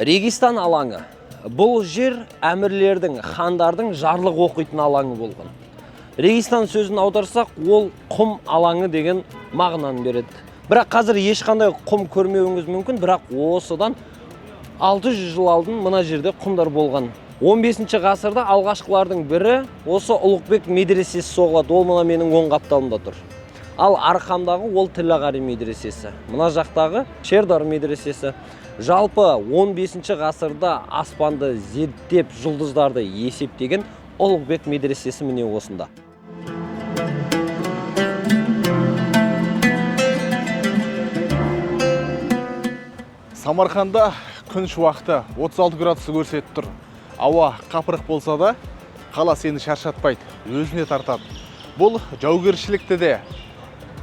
Регистан алаңы. Бұл жер әмірлердің, хандардың жарлық оқитын алаңы болған. Регистан сөзін аударсақ, ол құм алаңы деген мағынаны береді. Бірақ қазір ешқандай құм көрмеуіңіз мүмкін, бірақ осыдан 600 жыл алдын мына жерде құмдар болған. 15 ғасырда алғашқылардың бірі осы Ұлықбек медресесі соғылады. Ол мына менің оң қапталымда тұр. Ал арқамдағы ол Тиллағари медресесі. Мына жақтағы Шердар медресесі. Жалпы 15 ғасырда аспанды зерттеп, жұлдыздарды есептеген Ұлықбек медресесі міне осында. Самарқанда күн шуақты 36 градусты көрсетіп тұр. Ауа қапырық болса да, қала сені шаршатпайды, өзіне тартады. Бұл жаугершілікті де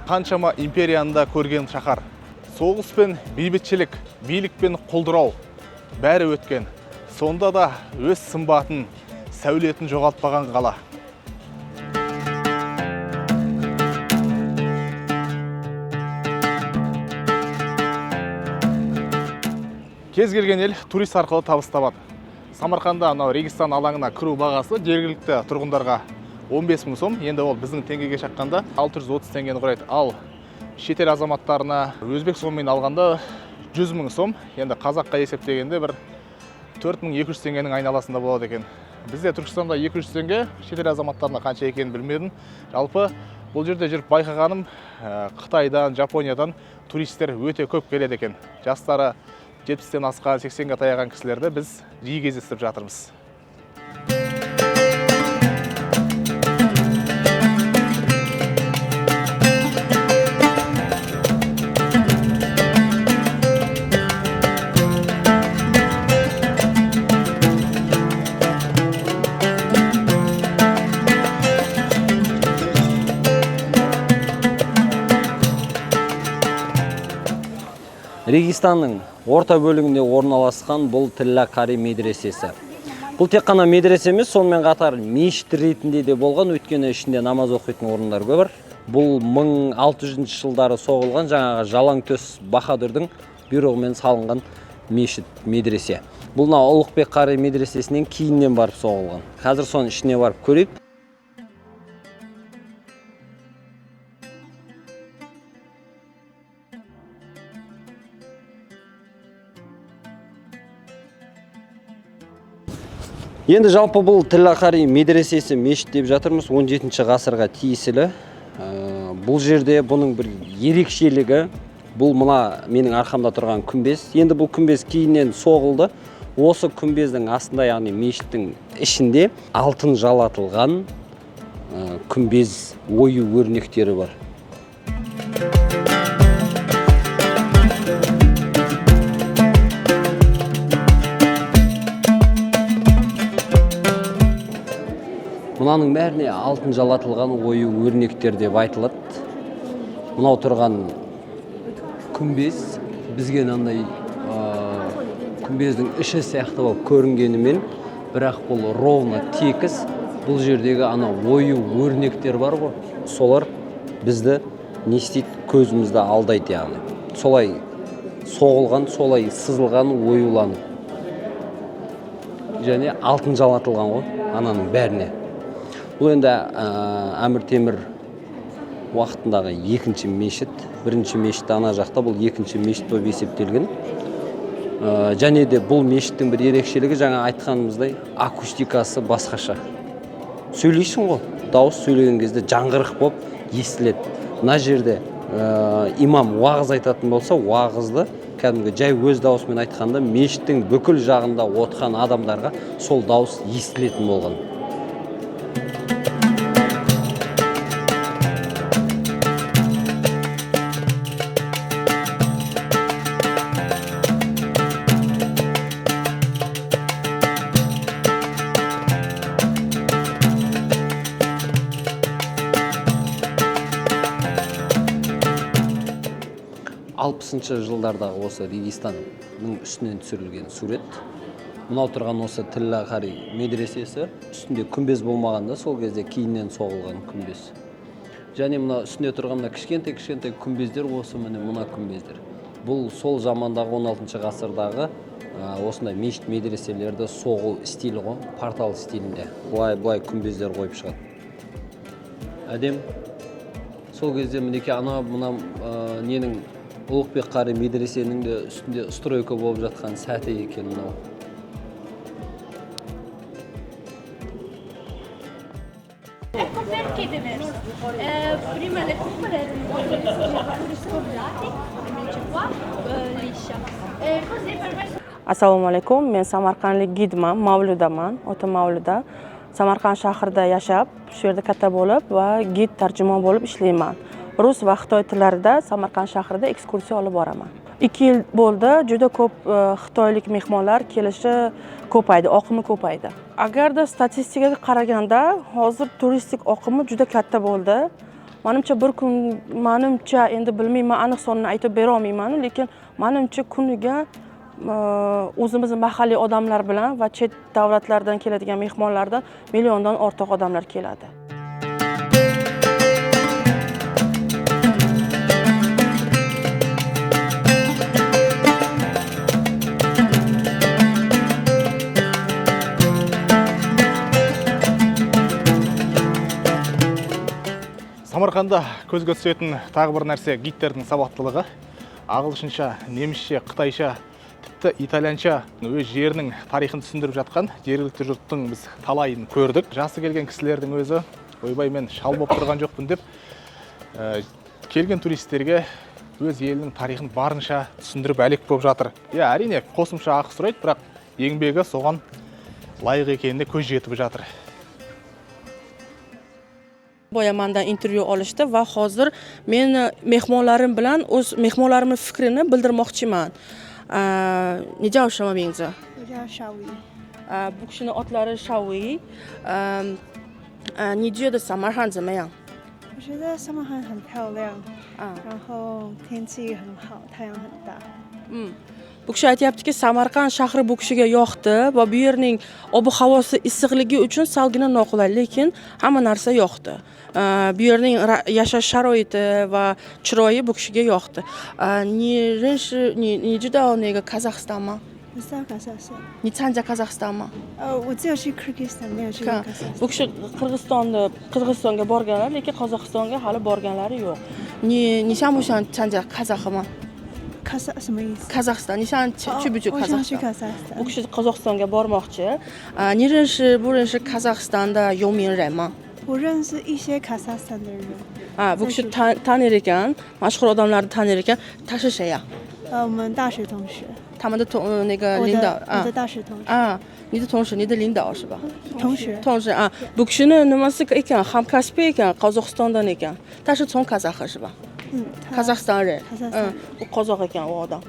қаншама империяны да көрген шаһар. Соғыс пен бейбітшілік, билік пен құлдырау бәрі өткен. Сонда да өз сымбатын, сәулетін жоғалтпаған қала. Кез келген ел турист арқылы табыс табады. Самарқанда анау Регистан алаңына кіру бағасы жергілікті тұрғындарға 15 мың сом. Енді ол біздің теңгеге шаққанда 630 теңгені құрайды. Ал шетел азаматтарына өзбек сомымен алғанда 100 мың сом. Енді қазаққа есептегенде бір 4200 теңгенің айналасында болады екен. Бізде Түркістанда 200 теңге, шетел азаматтарына қанша екенін білмедім. Жалпы бұл жерде жүріп байқағаным, Қытайдан, Жапониядан туристер өте көп келеді екен. Жастары 70-тен асқан, 80-ге таяған кісілерді біз жиі кездестіріп жатырмыз. Регистанның орта бөлігінде орналасқан бұл Тиллақари медресесі. Бұл тек қана медресе емес, сонымен қатар мешіт ретінде де болған, өйткені ішінде намаз оқитын орындар көп бар. Бұл 1600 жылдары соғылған жаңағы Жалаңтөс Баһадүрдің бұйрығымен салынған мешіт, медресе. Бұл мына Ұлықбек Қари медресесінен кейіннен барып соғылған. Қазір соның ішіне барып көрейік. Енді жалпы бұл Тиллақари медресесі мешіт деп жатырмыз, 17 ғасырға тиесілі. Бұл жерде бұның бір ерекшелігі, бұл мына менің арқамда тұрған күмбез. Енді бұл күмбез кейіннен соғылды. Осы күмбездің астында, яғни мешіттің ішінде алтын жалатылған күмбез ою өрнектері бар. Мынаның бәріне алтын жалатылған ою өрнектер деп айтылады. Мынау тұрған күмбез бізге мынандай күмбездің іші сияқты болып көрінгенімен, бірақ бұл ровно текіс. Бұл жердегі ана ою өрнектер бар ғой, солар бізді не істейді, көзімізді алдайды яғни. Солай соғылған, солай сызылған, оюланып және алтын жалатылған ғой ананың бәріне. Бұл енді Әмір Темір уақытындағы екінші мешіт. Бірінші мешіт ана жақта, бұл екінші мешіт болып есептелген. Және де бұл мешіттің бір ерекшелігі, жаңа айтқанымыздай, акустикасы басқаша. Сөйлейсің ғой, дауыс сөйлеген кезде жаңғырық болып естіледі. Мына жерде имам уағыз айтатын болса, уағызды кәдімгі жай өз даусымен айтқанда мешіттің бүкіл жағында отырған адамдарға сол дауыс естілетін болған. Алпысыншы жылдардағы осы Регистанның үстінен түсірілген сурет. Мынау тұрған осы Тиллақари медресесі, үстінде күмбез болмағанда сол кезде кейіннен соғылған күмбез. Және мына үстінде тұрған мына кішкентай-кішкентай күмбездер, осы міне мына күмбездер. Бұл сол замандағы 16 ғасырдағы Осындай мешіт, медреселерді соғу стилі ғой, портал стилінде. Былай былай күмбездер қойып шығады. Әдем. Сол кезде, мінекей, ана мына ненің, Ұлықбек Қари медресенің де үстінде стройка болып жатқан сәті екен мынау. Ecco perché è diverso. Prima le cupole erano riscaldate, invece qua liscia. Così per me Assalomu alaykum, men samarqandlik gidman, Mavludaman, otim Mavluda. Samarqand shahrida yashab, shu yerda katta bo'lib va gid, tarjimon bo'lib ishlayman. Rus va xitoy tillarida Samarqand shahrida ekskursiya olib boraman. 2 yil bo'ldi, juda ko'p xitoylik mehmonlar kelishi ko'paydi, oqimi ko'paydi. Agarda statistikaga qaraganda, hozir turistik oqimi juda katta bo'ldi. Manimcha, bir kun, manimcha, endi bilmayman, aniq sonini aytib bera olmayman, lekin manimcha, kuniga o'zimizni mahalliy odamlar bilan va chet davlatlardan keladigan mehmonlardan milliondan ortiq odamlar keladi. Самарқанда көзге түсетін тағы бір нәрсе – гидтердің сауаттылығы. Ағылшынша, немісше, қытайша, тіпті итальянша өз жерінің тарихын түсіндіріп жатқан жергілікті жұрттың біз талайын көрдік. Жасы келген кісілердің өзі «Ойбай, мен шал болып тұрған жоқпын» деп келген туристерге өз елінің тарихын барынша түсіндіріп әлек болып жатыр. Иә, әрине, қосымша ақы сұрайды, бірақ еңбегі соған лайық екеніне көз жетіп жатыр. Boya mandan intervyu olishdi va hozir men mehmonlarim bilan o'z mehmonlarimni fikrini bildirmoqchiman. 你叫什么名字？我叫小鱼。 Bu kishini otlari Shavi. 你觉得撒马尔罕怎么样？我觉得撒马尔罕很漂亮，然后天气很好，太阳很大。 Bu kishi aytyaptiki, Samarqand shahri bu kishiga yoqdi va bu yerning ob havosi issiqligi uchun salgina noqulay, lekin hamma narsa yoqdi. Bu yerning yashash sharoiti va chiroyi bu kishiga yoqdi. 你认识你你知道那个 Казахстан 吗？我知道卡萨斯坦。你参加 Казахстан 吗？我只有去 Kyrgyzstan，没有去过卡萨斯 Bu kishi Qirg'izistonga borganlar, lekin Qozog'istonga hali borganlari yo'q. 你想不想参加казах吗？卡萨什么意思？ Казахстан，你想去不去我想去 Казахстан？卡萨斯坦。 Bu kishi Qozog'istonga bormoqchi. 你认识不认识 Казахстан 的有名人吗？我认识一些卡萨斯坦的人。 Ha, bu kishi tanir ekan, mashhur odamlarni tanir ekan. 他是谁呀？我们大学同学。他们的同那个我领导的我啊的大学同学。啊，你的同事，你的领导是吧？同学。同事啊，bu kishini nimasi ekan, hamkasbi ekan, Qozog'istondan ekan. 他是从 Казаха 是吧？嗯，他 Казахстан 人。 Казахстан。 U qozoq ekan u odam.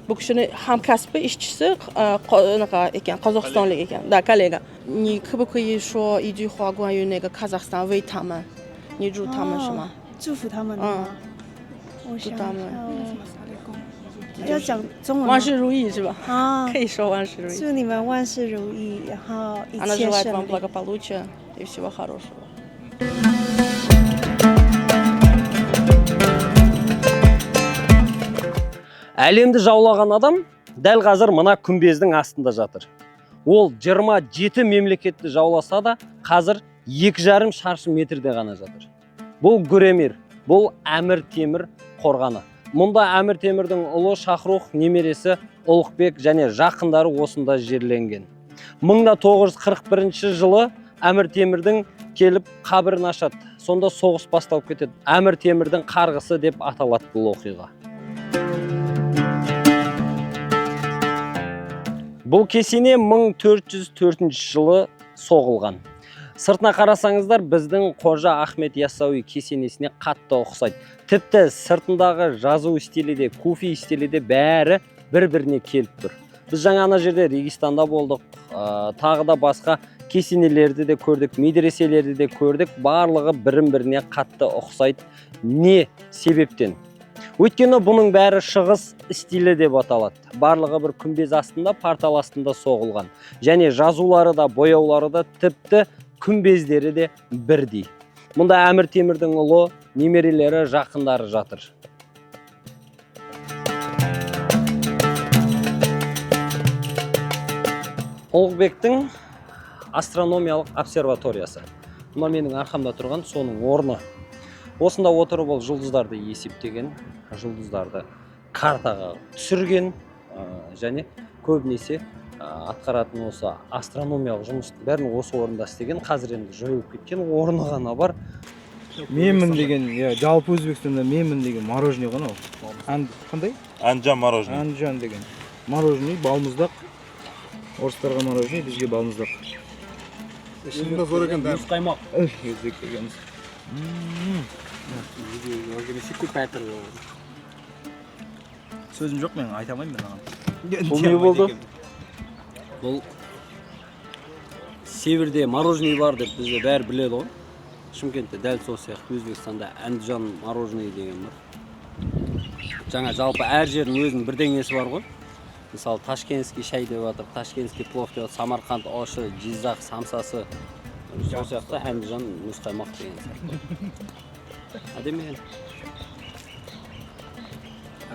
Bu kishini hamkasbi, ishchisi anaqa ekan, qozog'istonlik ekan. Да, коллега. 你可不可以说一句话关于那个 Казахстан 为他们？你祝他们是吗？祝福他们的吗？我想祝他们一下哦，要讲中文吗？万事如意是吧？啊可以说万事如意。祝你们万事如意，然后一 Она 切 желает 顺 вам 利。 благополучия и всего хорошего. Әлемді жаулаған адам дәл қазір мына күмбездің астында жатыр. Ол 27 мемлекетті жауласа да, қазір 2,5 шаршы метрде ғана жатыр. Бұл Гүр Эмир, бұл Әмір Темір қорғаны. Мұнда Әмір Темірдің ұлы Шахрух, немересі Ұлықбек және жақындары осында жерленген. 1941 жылы Әмір Темірдің келіп қабірін ашады. Сонда соғыс басталып кетеді. Әмір Темірдің қарғысы деп аталады бұл оқиға. Бұл кесене 1404 жылы соғылған. Сыртына қарасаңыздар, біздің Қожа Ахмет Яссауи кесенесіне қатты ұқсайды. Тіпті сыртындағы жазу стилі де, куфи стилі де, бәрі бір біріне келіп тұр. Біз жаңа ана жерде Регистанда болдық, тағы да басқа кесенелерді де көрдік, медреселерді де көрдік. Барлығы бірін біріне қатты ұқсайды. Не себептен? Өйткені бұның бәрі шығыс стилі деп аталады. Барлығы бір күмбез астында, портал астында соғылған. Және жазулары да, бояулары да, тіпті күмбездері де бірдей. Мұнда Әмір Темірдің ұлы, немерелері, жақындары жатыр. Ұлықбектің астрономиялық обсерваториясы. Мына менің арқамда тұрған соның орны. Осында отырып ол жұлдыздарды есептеген, жұлдыздарды картаға түсірген және көбінесе атқаратын осы астрономиялық жұмыстың бәрін осы орында істеген. Қазір енді жойылып кеткен, орны ғана бар. Менмін деген, иә, жалпы Өзбекстанда менмін деген мороженое ғой анау. Қандай? Анджан мороженое. Анджан деген мороженое, балмұздақ. Орыстарға мороженое, бізге балмұздақ. Шынында зор екен дәм. Мұзқаймақ. Өзбек дегеніміз. Сөзім жоқ, мен айта алмаймын мен оған. Бұл не болды? Бұл Северде мороженое бар деп бізде бәрі біледі ғой. Шымкентте дәл сол сияқты Өзбекстанда Әндіжан мороженое деген бар. Жаңа жалпы әр жердің өзінің бірдеңесі бар ғой. Мысалы, ташкентский шай деп жатыр, ташкентский плов деп жатыр, Самарқанд ошы, Жизақ самсасы. Сол сияқты Әндіжан мұзқаймақ деген сияқты. Әдемі екен.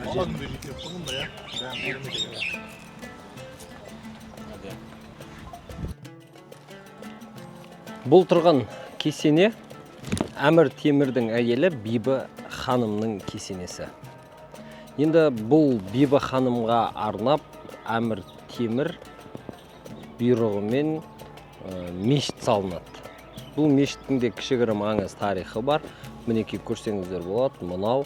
Бала күнде жетіп тұрмын да, иә. Дәм керемет екен. Бұл тұрған кесене Әмір Темірдің әйелі Бибі ханымның кесенесі. Енді бұл Бибі ханымға арнап Әмір Темір бұйрығымен мешіт салынады. Бұл мешіттің де кішігірім аңыз тарихы бар. Мінекей, көрсеңіздер болады, мынау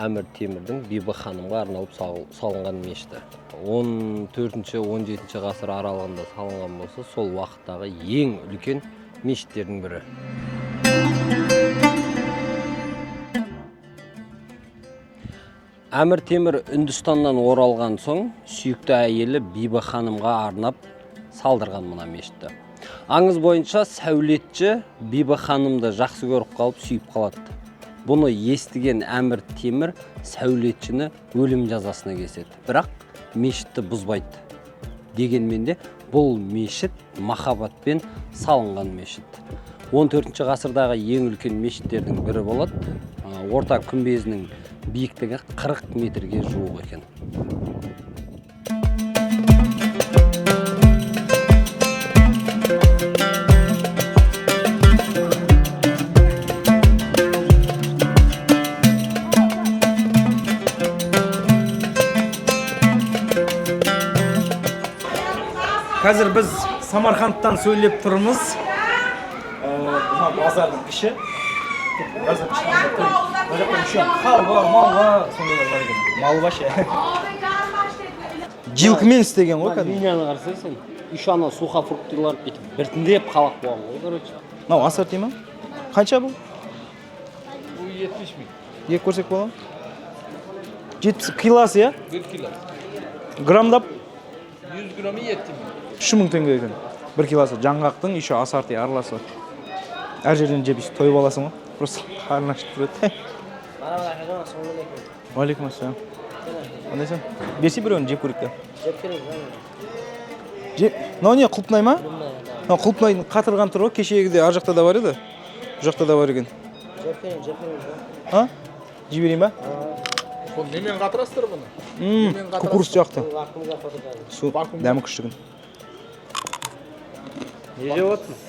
Әмір Темірдің Бибі ханымға арналып салынған мешіті. 14-17 ғасыр аралығында салынған болса, сол уақыттағы ең үлкен мешіттердің бірі. Әмір Темір Үндістаннан оралған соң сүйікті әйелі Бибі ханымға арнап салдырған мына мешітті. Аңыз бойынша, сәулетші Бибі ханымды жақсы көріп қалып, сүйіп қалады. Бұны естіген Әмір Темір сәулетшіні өлім жазасына кеседі. Бірақ мешітті бұзбайды. Дегенмен де бұл мешіт махаббатпен салынған мешіт. 14 ғасырдағы ең үлкен мешіттердің бірі болады. Орта күмбезінің биіктігі 40 метрге жуық екен. Қазір біз Самарқандтан сөйлеп тұрмыз. Мына базардың іші. Базардың іші. Мына жақта еще халва, малва, сондайлар бар екен. Малва ше. Жылқымен істеген ғой кәдімгі. Линияны қарасай сен. Еще анау сухофруктылар бүйтіп біртіндеп қалап қойған ғой, короче. Мынау ассорти ма? Қанша бұл? Бұл 70 мың. Екі көрсек бола ма? 70 килосы, иә? 1 кило. Граммдап? 100 граммы 7 мың. 3 мың теңге екен. Бір килосы жаңғақтың еще ассорти араласы. Әр жерден жеп тойып аласың ғой. Просто қарның ашып тұрады. Уағалейкум ассалам. Қандайсың? Берсе, біреуін жеп көрейік та. Жеп. Мынау не, құлпынай ма? Мынау құлпынайдың қатырған түрі ғой. Кешегіде ар жақта да бар еді. Бұл жақта да бар екен. А? Жей берейін ба? Бұл немен қатырасыздар бұны? Кукуруз сияқты. Су дәмі күшті екен. Не жеп отырсыз?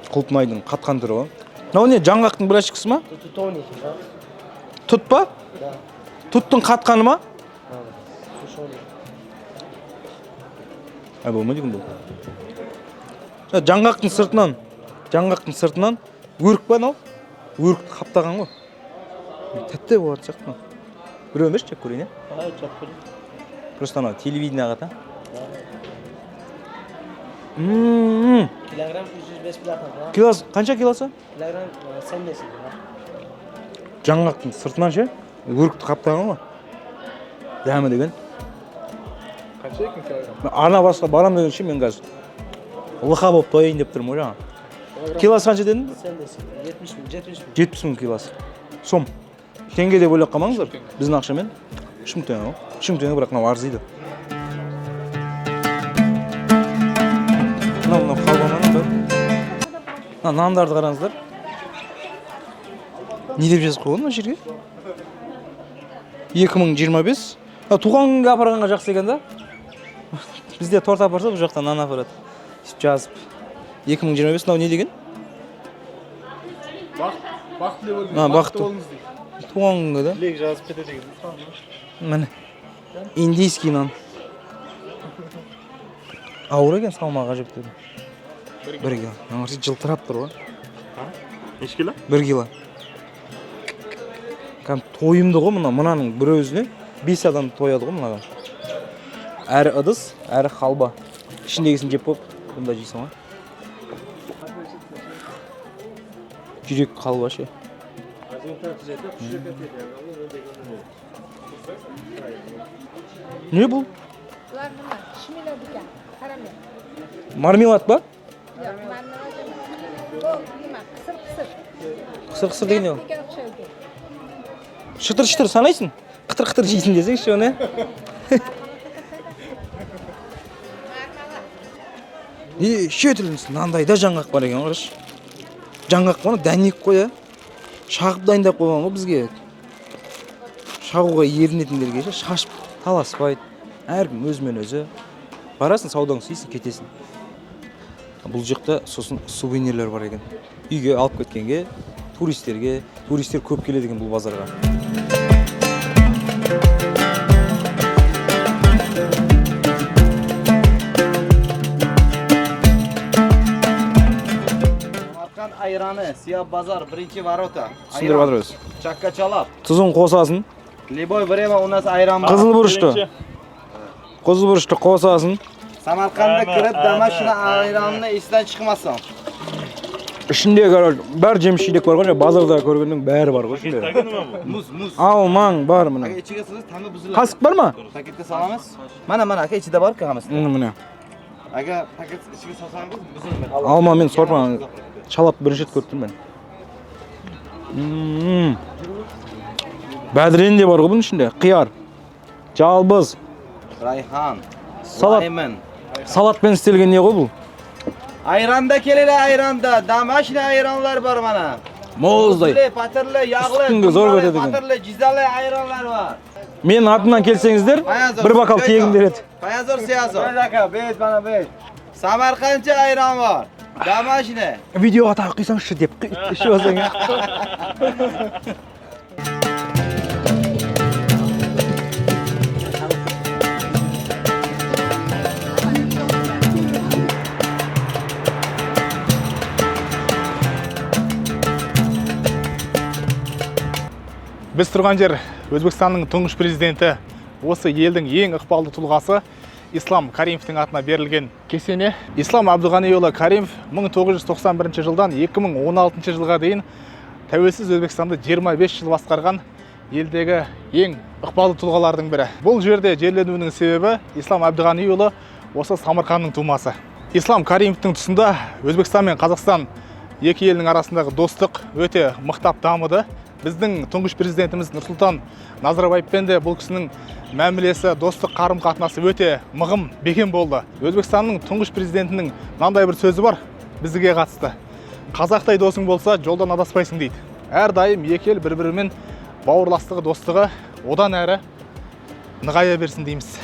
Құлпынайдың қатқан түрі ғой. Мынау не, жаңғақтың бір очкасы ма? Тұт па? Тұттың қатқаны ма? А, болмайды екен бұл. Жаңғақтың сыртынан өрік па мынау? Өрікті қаптаған ғой. Тәтті болатын сияқты мынау. Біреуін берші, жеп көрейін, иә? Просто анау телевидениеға та. Kilogram 305 bilan. Килосы қанша, килосы? Kilogram 70. Жаңғақтың сыртынан ше, өрікті қаптаған ғой. Дәмі деген. Қанша екен килограмм? Мен ана басқа барам дегенше, мен қазір лықа болып тояйын деп тұрмын ғой жаңа. Килосы қанша дедің? 70 70 мың, 70 мың. 70 мың килосы. Сом. Теңге деп ойлап қалмаңыздар. Біздің ақшамен 3 мың теңге ғой. 3 мың теңге, бірақ мынау арзиды. Мынау халва ма мынау? Мына нандарды қараңыздар. Не деп жазып қойған мына жерге? 2025. Мына туған күнге апарғанға жақсы екен да. Бізде торт апарса, бұл жақта нан апарады. Сөйтіп жазып. 2025 мынау не деген? Бақыт тілеп. А, бақытты Болыңыз дейді. Туған күнге да? Тілек жазып кетеді деген. Міне. Индийский нан. Ауыр екен, салмағы әжептәуір. 1 кило. Мына қараса, жылтырап тұр ғой. Неше кило? 1 кило. Кәдімгі тойымды ғой мына. Мынаның бір өзіне бес адам тояды ғой мынадан. Әрі ыдыс, әрі халва. Ішіндегісін жеп қойып, бұнда жейсің ғой. Жүрек халва ше. Не бұл? Bular nima? Pishmaydi ekan. Qaramang. Мармелад па? Yo'q, marmelad emas. Bu nima? Qisir qisir. Қысыр қысыр деген не ол? Nega o'xshaydi? Шытыр шытыр санайсың. Қытыр қытыр жейсің десеңші оны. Неше түрлі мынандай да жаңғақ бар екен, қарашы. Жаңғақ қой, дәнек қой, иә. Шағып дайындап қойған ғой бізге. Шағуға ерінетіндерге ше, шашып таласпайды. Әркім өзімен өзі. Барасың, саудаңды істейсің, кетесің. Бұл жақта сосын сувенирлер бар екен. Үйге алып кеткенге, туристерге, туристер көп келеді екен бұл базарға. Samarqand ayrani, Siyob bozor, birinchi ворота. Түсіндіріп жатыр өзі. Chakka chalab. Тұзын қосасың. Любой время у нас ayron bor. Қызыл бұрышты. Қызыл бұрышты қосасың. Samarqandga kirib damashina ayronni esdan chiqmasin. Ішінде, короче, бәрі жеміс жидек бар ғой, жаңа базарда көргеннің бәрі бар ғой ішінде. Muz, muz. Алмаң бар міне. Aka, ichiga solsangiz ta'mi buziladi. Қасық бар ма? Paketga solamiz. Mana, mana aka, ichida bor-ku hammasi. Міне. Aka, paket ichiga solsangiz buzilmaydi. Алма мен сорпаны шалап бірінші рет көріп тұрмын мен. Бәдірен де бар ғой бұның ішінде. Қияр, жалбыз, Rayhon, салат, lemon. Салатпен істелген не ғой бұл? Ayranda kelinglar, ayranda. Домашний ayronlar bor mana. Мұздай. Muzli, patirli, yog'li, Үстіңге зор dumbali, кетеді екен. Patirli, jizzali ayronlar bor. Менің атымнан келсеңіздер, бір бокал тегін береді. Payazor, siyazor. Aka, 5 mana 5. Samarqandcha ayron bor. Домашний. Видеоға тағы құйсаңшы деп ішіп алсаң, иә. Біз тұрған жер Өзбекстанның тұңғыш президенті, осы елдің ең ықпалды тұлғасы Ислам Каримовтің атына берілген кесене. Ислам Әбдіғаниұлы Каримов 1991 жылдан 2016 жылға дейін тәуелсіз Өзбекстанды 25 жыл басқарған елдегі ең ықпалды тұлғалардың бірі. Бұл жерде жерленуінің себебі, Ислам Әбдіғаниұлы осы Самарқанның тумасы. Ислам Каримовтің тұсында Өзбекстан мен Қазақстан екі елдің арасындағы достық өте мықтап дамыды. Біздің тұңғыш президентіміз Нұрсұлтан Назарбаевпен де бұл кісінің мәмілесі, достық қарым қатынасы өте мығым, бекем болды. Өзбекстанның тұңғыш президентінің мынандай бір сөзі бар бізге қатысты: «Қазақтай досың болса, жолдан адаспайсың», – дейді. Әрдайым екі ел бір бірімен бауырластығы, достығы одан әрі нығая берсін дейміз.